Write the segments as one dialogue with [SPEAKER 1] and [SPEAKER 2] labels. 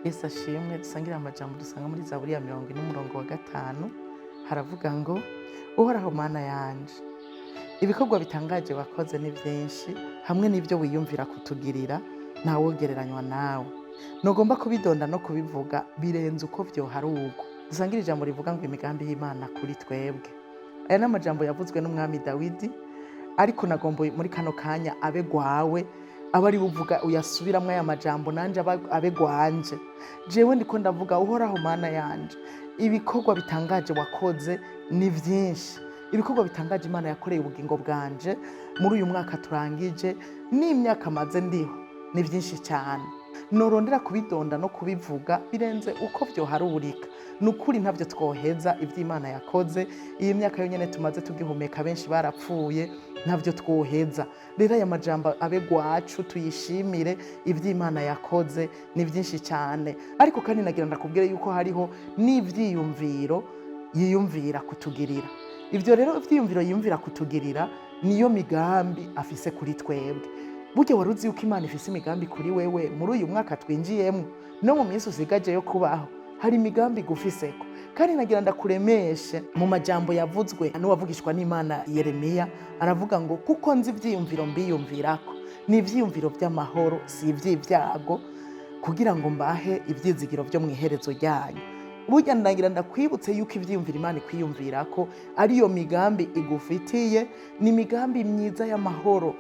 [SPEAKER 1] Yesu ashimwe. Dusangire amajambo dusanga muri Zaburi ya 40 umurongo wa 5. Haravuga ngo: "Uhoraho Mana yanje, ibikorwa bitangaje wakoze ni byinshi, hamwe n'ibyo wiyumvira kutugirira, ntawogereranywa nawe. Ntugomba kubidonda no kubivuga, birenze uko vyoharugwa." Dusangire ijambo rivuga ngo: "Imigambi y'Imana kuri twebwe." Aya ni amajambo yavuzwe n'umwami Dawidi, ariko nagomba muri kano kanya abe gwawe, aba ari buvuga uyasubiramwo aya majambo, nanje abe gwanje. Jewe ndiko ndavuga: "Uhoraho Mana yanje, ibikorwa bitangaje wakoze ni vyinshi." Ibikorwa bitangaje Imana yakoreye ubugingo bwanje muri uyu mwaka turangije n'imyaka maze ndiho ni byinshi cyane. Norondera kubidonda no kubivuga, birenze uko vyoharurika. Ni ukuri ntabyo twoheza ibyo Imana yakoze. Iyi myaka yonyene tumaze tugihumeka, benshi barapfuye, ntabyo twoheza. Rero aya majambo abe gwacu, tuyishimire. Ibyo Imana yakoze ni byinshi cyane. Ariko kandi nagira ndakubwire yuko hariho n'ivyiyumviro yiyumvira kutugirira. Ibyo rero ivyiyumviro yiyumvira kutugirira niyo migambi afise kuri twebwe. Burya wari uzi yuko Imana ifise imigambi kuri wewe muri uyu mwaka twinjiyemo, no mu minsi usigaje yo kubaho? Hari imigambi igufiseko. Kandi nagira ndakuremeshe mu majambo yavuzwe n'uwavugishwa n'Imana Yeremiya. Aravuga ngo: "Kuko nzi ivyiyumviro mbiyumvirako, ni ivyiyumviro vy'amahoro, si ivy'ibyago, kugira ngo mbahe ivyizigiro vyo mu iherezo ryanyu." Burya ndagira ndakwibutse yuko ivyiyumviro Imana ikwiyumvira ko ariyo migambi igufitiye ni imigambi myiza y'amahoro,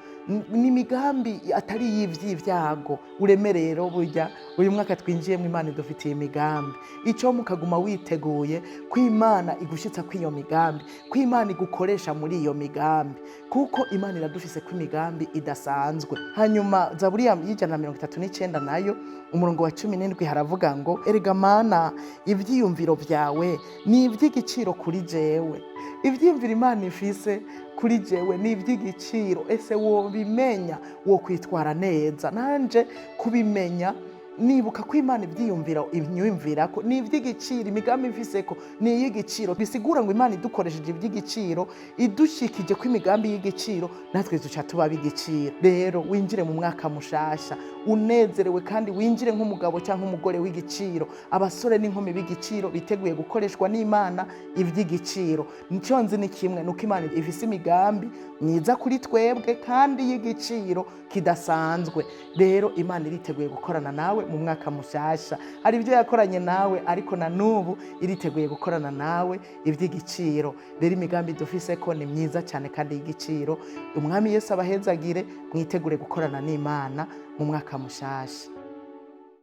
[SPEAKER 1] ni imigambi atari iy'ivy'ibyago. Ureme rero, burya uyu mwaka twinjiyemo Imana idufitiye imigambi. Ico mukaguma witeguye ko Imana igushitsa kw'iyo migambi, ko Imana igukoresha muri iyo migambi, kuko Imana iradufise ko imigambi idasanzwe. Hanyuma Zaburi ya 139 nayo, umurongo wa 17, haravuga ngo: "Erega Mana, ivyiyumviro vyawe ni ivy'igiciro kuri jewe." Ivyiyumviro Imana ifise kuri jewe ni ivy'igiciro. Ese wobimenya, wo kwitwara neza? Nanje kubimenya, nibuka ko Imana ivyiyumviro inyumvira ko ni ivy'igiciro, imigambi ifise ko ni iy'igiciro. Bisigura ngo Imana idukoresheje ivy'igiciro, idushikije ko imigambi y'igiciro, natwe duca tuba ab'igiciro. Rero winjire mu mwaka mushasha unezerewe, kandi winjire nk'umugabo cyangwa umugore w'igiciro, abasore n'inkumi b'igiciro biteguye gukoreshwa n'Imana ivy'igiciro. Nico nzi ni kimwe, nuko Imana ifise imigambi myiza kuri twebwe kandi y'igiciro kidasanzwe. Rero Imana iriteguye gukorana nawe mu mwaka mushasha. Hari ibyo yakoranye nawe, ariko na n'ubu iriteguye gukorana nawe iby'igiciro. Rero imigambi dufise ko ni myiza cyane kandi y'igiciro. Umwami Yesu abahezagire. Mwitegure gukorana n'Imana mu mwaka mushasha.